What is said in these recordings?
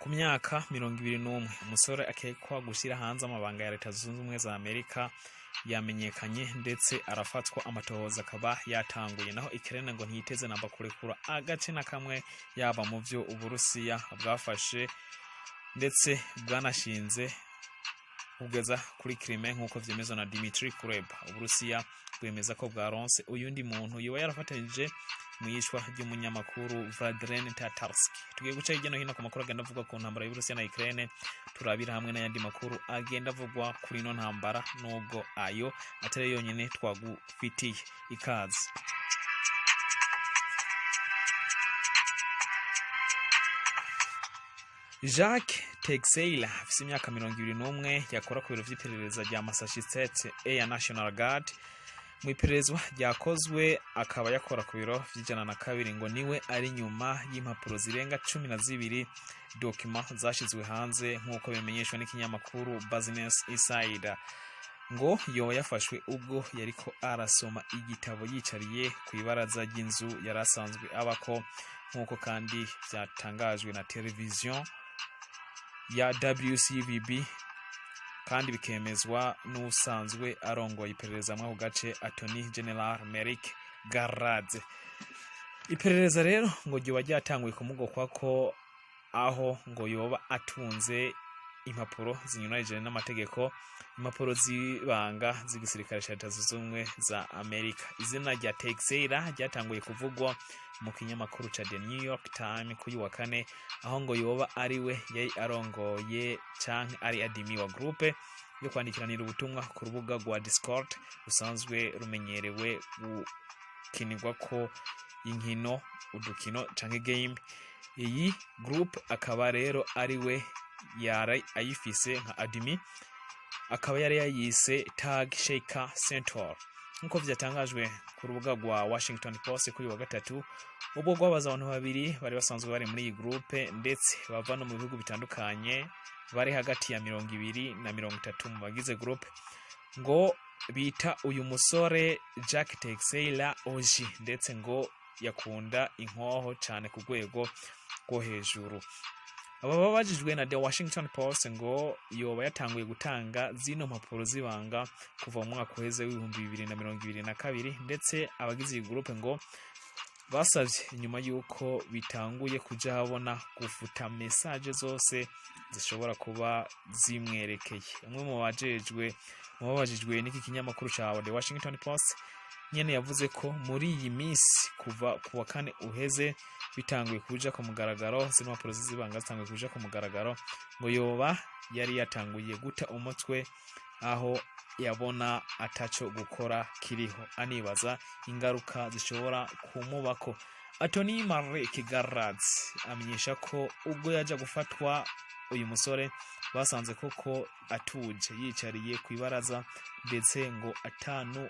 Ku myaka 21, umusore akekwa gushyira hanze amabanga ya Leta Zunze Ubumwe za Amerika yamenyekanye ndetse arafatwa, amatohoza akaba yatanguye. Naho Ukraine ngo ntiyiteze namba kurekura agace na kamwe, yaba mu vyo Uburusiya bwafashe ndetse bwanashinze kugeza kuri Crimea, nk'uko vyemezwa na Dmitry Kuleba. Uburusiya bwemeza ko bwaronse uyundi muntu yoba yarafatanije mu yicwa ry'umunyamakuru Vladlen Tatarsky. Tugiye guca hirya no hino ku makuru agenda avugwa ku ntambara y'Uburusiya na Ukraine, turabira hamwe n'ayandi makuru agenda avugwa kuri ino ntambara, nubwo ayo atari yonyine twagufitiye. Ikaze. Jacques Teixeira afise imyaka 21, yakora ku biro vy'iperereza rya Massachusetts Air National Guard. Mu ipererezwa ryakozwe akaba yakora ku biro vy'ijana na kabiri, ngo niwe ari nyuma y'impapuro zirenga 12, document zashyizwe hanze, nk'uko bimenyeshwa n'ikinyamakuru Business Insider. Ngo yoba yafashwe ubwo yariko arasoma igitabo yicariye ku ibaraza ry'inzu yari asanzwe abako, nk'uko kandi byatangajwe na televiziyo ya WCVB, kandi bikemezwa n'usanzwe arongoye iperereza muri ako gace, Attorney General Merrick Garland. Iperereza rero ngo ryoba ryatanguye kumugokwa ko aho ngo yoba atunze impapuro zinyuranyije n'amategeko, impapuro z'ibanga z'igisirikare cya Leta Zunze Ubumwe za Amerika. Izina rya Teixeira ryatanguye kuvugwa mu kinyamakuru ca The New York Times kuri wa kane, aho ngo yoba ari we yari arongoye canke ari admin wa groupe yo kwandikiranira ubutumwa ku rubuga rwa Discord, rusanzwe rumenyerewe gukinirwako inkino, udukino canke game. Iyi group akaba rero ari we yari ayifise nka admin, akaba yari yayise Tag Shaker Center, nk'uko vyatangajwe ku rubuga rwa Washington Post kuri wa gatatu, ubwo rwabaza abantu babiri bari basanzwe bari muri iyi groupe ndetse bava no mu bihugu bitandukanye, bari hagati ya 20 na 30 mu bagize groupe, ngo bita uyu musore Jack Teixeira OG, ndetse ngo yakunda inkoho cyane ku rwego rwo hejuru. Aba babajijwe na The Washington Post, ngo yoba yatanguye gutanga zino mpapuro z'ibanga kuva mu mwaka uheze w'2022, ndetse abagize iyi groupe ngo basabye, inyuma y'uko bitanguye kuja habona, gufuta message zose zishobora kuba zimwerekeye. Umwe mu babajijwe n'iki kinyamakuru ca The Washington Post nyene yavuze ko muri iyi minsi kuva ku wa kane uheze bitanguye kuja ku mugaragaro, zino mpapuro z'ibanga zitanguye kuja ku mugaragaro, ngo yoba yari yatanguye guta umutwe aho yabona ataco gukora kiriho, anibaza ingaruka zishobora kumubako. Attorney Merrick Garland amenyesha ko ubwo yaja gufatwa uyu musore, basanze koko atuje yicariye ku ibaraza, ndetse ngo atanu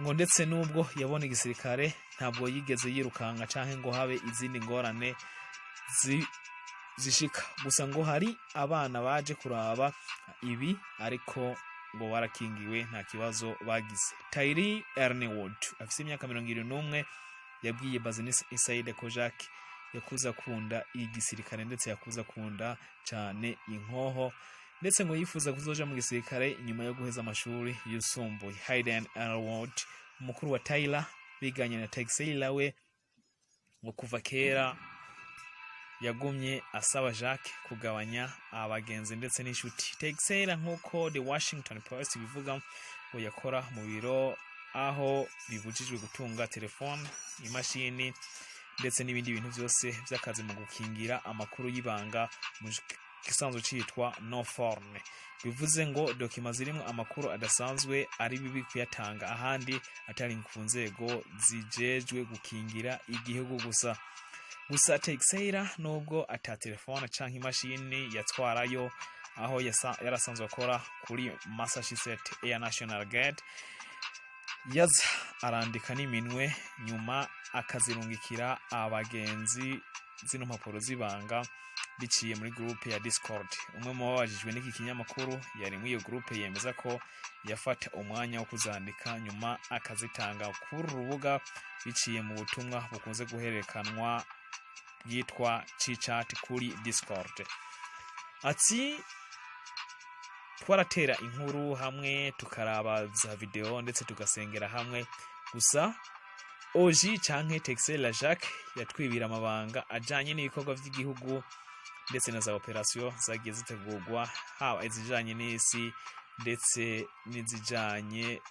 ngo ndetse nubwo yabona igisirikare ntabwo yigeze yirukanka canke ngo habe izindi ngorane zishika. Gusa ngo hari abana baje kuraba ibi, ariko ngo barakingiwe, nta kibazo bagize. Tyler Ernwood afise imyaka 71 yabwiye Business Insider ko Jacques yakuze akunda igisirikare, ndetse yakuze akunda cyane inkoho, ndetse ngo yifuza kuzoja mu gisirikare inyuma yo guheza amashuri yisumbuye. Hayden Elwood, umukuru wa Tyler biganye na Teixeira, we ngo kuva kera yagumye asaba Jacques kugabanya abagenzi ndetse n'inshuti. Teixeira, nk'uko The Washington Post bivuga, ngo yakora mu biro aho bibujijwe gutunga telefone, imashini ndetse n'ibindi bintu byose by'akazi mu gukingira amakuru y'ibanga, mu gisanzwe citwa no phone. Bivuze ngo document zirimo amakuru adasanzwe ari bibi kuyatanga ahandi atari ku nzego zijejwe gukingira igihugu gusa. Gusa Teixeira, nubwo ata telefone canke imashini yatwarayo aho yarasanzwe akora kuri Massachusetts Air National Guard, yaza arandika n'iminwe, nyuma akazirungikira abagenzi zino mpapuro z'ibanga biciye muri groupe ya Discord. Umwe mu babajijwe n'iki kinyamakuru yari muri iyo groupe yemeza ko yafata umwanya wo kuzandika, nyuma akazitanga kuri uru rubuga biciye mu butumwa bukunze guhererekanwa. bwitwa Chat kuri Discord. Ati twaratera inkuru hamwe, tukaraba za video, ndetse tugasengera hamwe. Gusa OG canke Texela Jacques yatwibira amabanga ajanye n'ibikorwa vy'igihugu ndetse na za operation zagiye zitegurwa, haba izijanye n'isi ndetse n'izijanye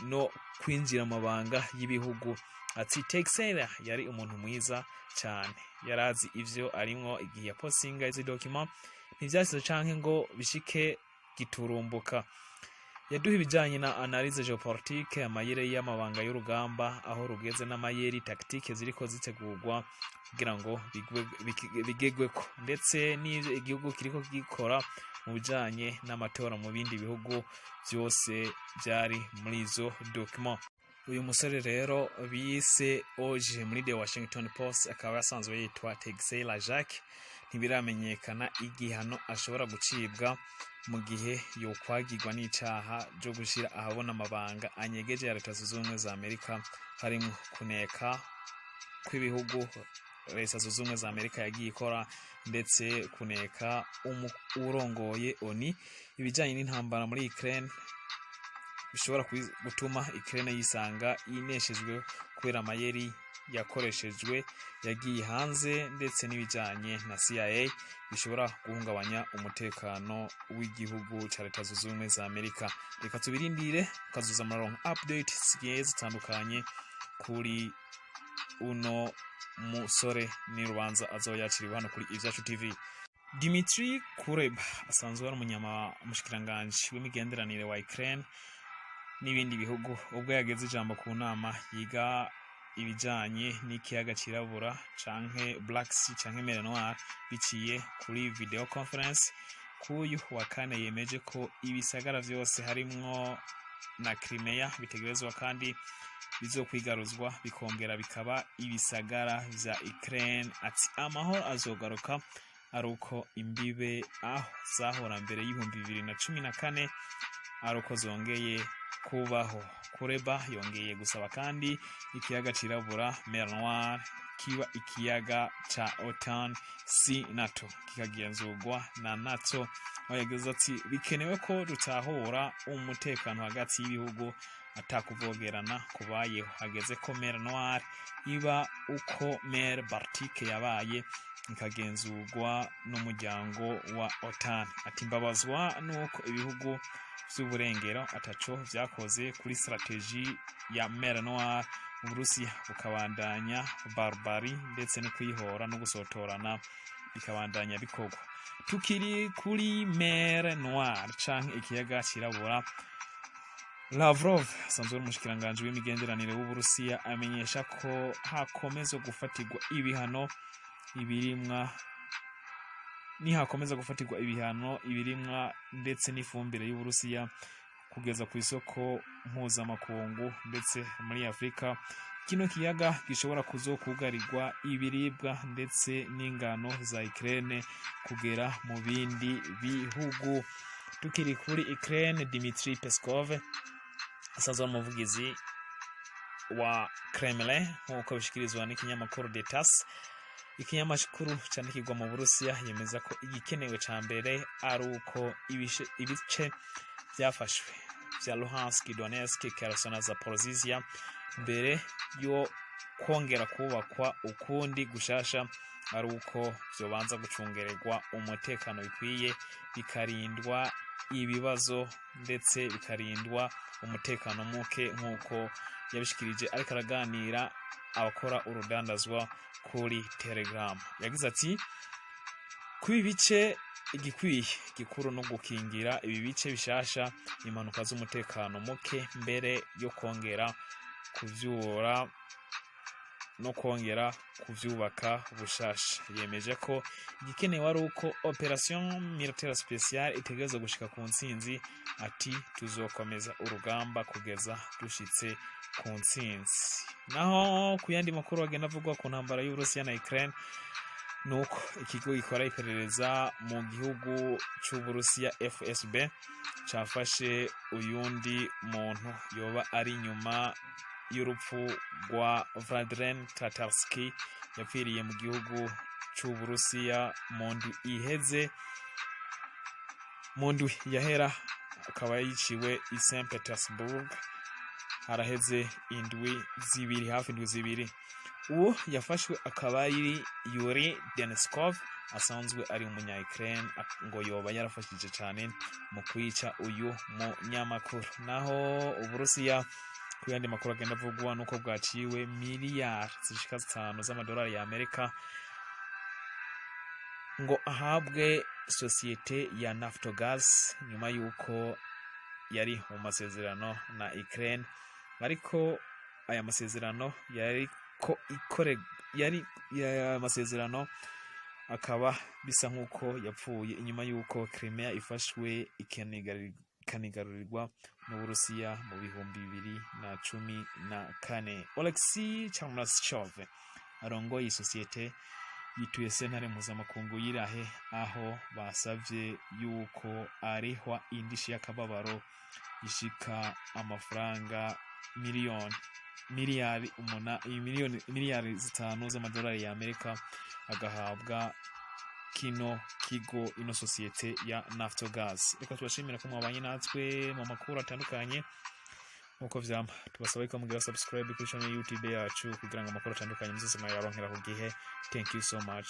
no kwinjira mu mabanga y'ibihugu. Ati Texela yari umuntu mwiza cyane, yarazi ivyo arimwo. Igihe yapostinga izi document, ntivyasize canke ngo bishike giturumbuka. Yaduha ibijanye na analyse géopolitique, amayeri y'amabanga y'urugamba aho rugeze, n'amayeri tactique ziriko zitegurwa kugira ngo bigegweko, ndetse n'ivyo igihugu kiriko gikora mu bijanye n'amatora mu bindi bihugu. Byose byari muri izo document. Uyu musore rero bise OG muri The Washington Post akaba yasanzwe yitwa Texela Jacques. Ntibiramenyekana igihano ashobora gucibwa mu gihe yokwagirwa n'icaha cyo gushira ahabona amabanga anyegeje ya Leta Zunze Ubumwe za Amerika, harimo kuneka kw'ibihugu Leta Zunze Ubumwe za Amerika yagiye ikora, ndetse kuneka urongoye ONU, ibijyanye n'intambara muri Ukraine bishobora gutuma Ukraine yisanga ineshejwe kubera amayeri yakoreshejwe yagiye hanze, ndetse n'ibijyanye na CIA bishobora guhungabanya umutekano w'igihugu cya Leta Zunze Ubumwe za Amerika. Reka tubirindire, ukazuza amaronka update zigiye zitandukanye kuri uno musore n'urubanza azoba yakiriwe hano kuri Ivyacu TV. Dimitri Kuleba asanzwe ari umushikiranganji w'imigenderanire wa Ukraine n'ibindi bihugu, ubwo yageze ijambo ku nama yiga ibijanye n'ikiyaga cirabura canke Black Sea canke Mer Noire biciye kuri video conference kuyu wa kane, yemeje ko ibisagara vyose harimwo na Crimea bitegerezwa kandi bizokwigaruzwa, bikongera bikaba ibisagara vya Ukraine. Ati amahoro azogaruka ari uko imbibe aho zahora mbere y'2014 ari uko zongeye kubaho. Kuleba yongeye gusaba kandi ikiyaga cirabura, Mer Noire, kiba ikiyaga ca OTAN si NATO, kikagenzurwa na NATO, aho yagize ati bikenewe ko dutahura umutekano hagati y'ibihugu atakuvogerana kubayeho. Hageze ko Mer Noire iba uko Mer Baltique yabaye, ikagenzurwa n'umuryango wa OTAN. Ati mbabazwa nuko ibihugu vy'uburengero ataco vyakoze kuri stratégie ya Mer Noire, Uburusiya bukabandanya barbarie ndetse no kwihora no gusotorana bikabandanya bikorwa. Tukiri kuri Mer Noire canke ikiyaga cirabura, Lavrov asanzwe ari umushikiranganji w'imigenderanire w'Uburusiya amenyesha ko hakomeza gufatirwa ibihano ibirimwa, nihakomeza gufatirwa ibihano ibirimwa ndetse n'ifumbire y'Uburusiya kugeza ku isoko mpuzamakungu ndetse muri Afurika, kino kiyaga gishobora kuzokugarirwa ibiribwa ndetse n'ingano za Ukraine kugera mu bindi bihugu. Tukiri kuri Ukraine, Dmitry Peskov asanzwe ari umuvugizi wa Kremlin, nk'uko bishikirizwa n'ikinyamakuru The TASS, ikinyamakuru candikirwa mu Burusiya, yemeza ko igikenewe ca mbere ari uko ibice byafashwe vya Luhansk, Donetsk, Kherson na Zaporizhia mbere yo kongera kubakwa ukundi gushasha ari uko vyobanza gucungererwa umutekano bikwiye, bikarindwa ibibazo ndetse bikarindwa umutekano muke, nk'uko yabishikirije ariko araganira abakora urudandazwa kuri Telegram. Yagize ati kuba ibice igikwiye gikuru no gukingira ibi bice bishasha impanuka z'umutekano muke mbere yo kongera kuvyura no kongera kuvyubaka bushasha. Yemeje ko igikenewe ari uko opération militaire spéciale itegerezwa gushika ku ntsinzi. Ati tuzokomeza urugamba kugeza dushitse ku ntsinzi. Naho ku yandi makuru agenda avugwa ku ntambara y'Uburusiya na Ukraine, nuko ikigo gikora iperereza mu gihugu c'Uburusiya FSB cafashe uyundi muntu yoba ari inyuma. y'urupfu rwa Vladlen Tatarsky yapfiriye mu gihugu c'Uburusiya mu ndwi iheze, mu ndwi yahera, akaba yiciwe i St Petersburg. Haraheze indwi 2, hafi indwi 2. Uwo yafashwe akaba ari Yuri Deniskov, asanzwe ari umunya Ukraine, ngo yoba yarafashije cyane mu kwica uyu munyamakuru. Naho Uburusiya, ku yandi makuru agenda avugwa, nuko bwaciwe miliyari zishika 5 z'amadolari ya Amerika ngo ahabwe sosiyete ya Naftogaz nyuma y'uko yari mu masezerano na Ukraine. Ariko aya masezerano yari ko ikore yari aya masezerano akaba bisa nk'uko yapfuye inyuma y'uko Crimea ifashwe ikanigarurirwa n'Uburusiya mu 2014. Oleksiy Chernyshov arongoye isosiyete yituye sentare mpuzamakungu y'Irahe, aho basavye yuko arihwa indishi y'akababaro ishika amafaranga miliyoni miliyari umuna miliyoni miliyari 5 z'amadolari ya Amerika, agahabwa kino kigo, ino sosiyete ya Naftogaz. Reka tubashimira ko mwabanye natwe mu makuru atandukanye. Nkuko vyama, tubasaba ko mugira subscribe kuri channel YouTube yacu kugira ngo amakuru atandukanye muzoze murayaronkera ku gihe. Thank you so much.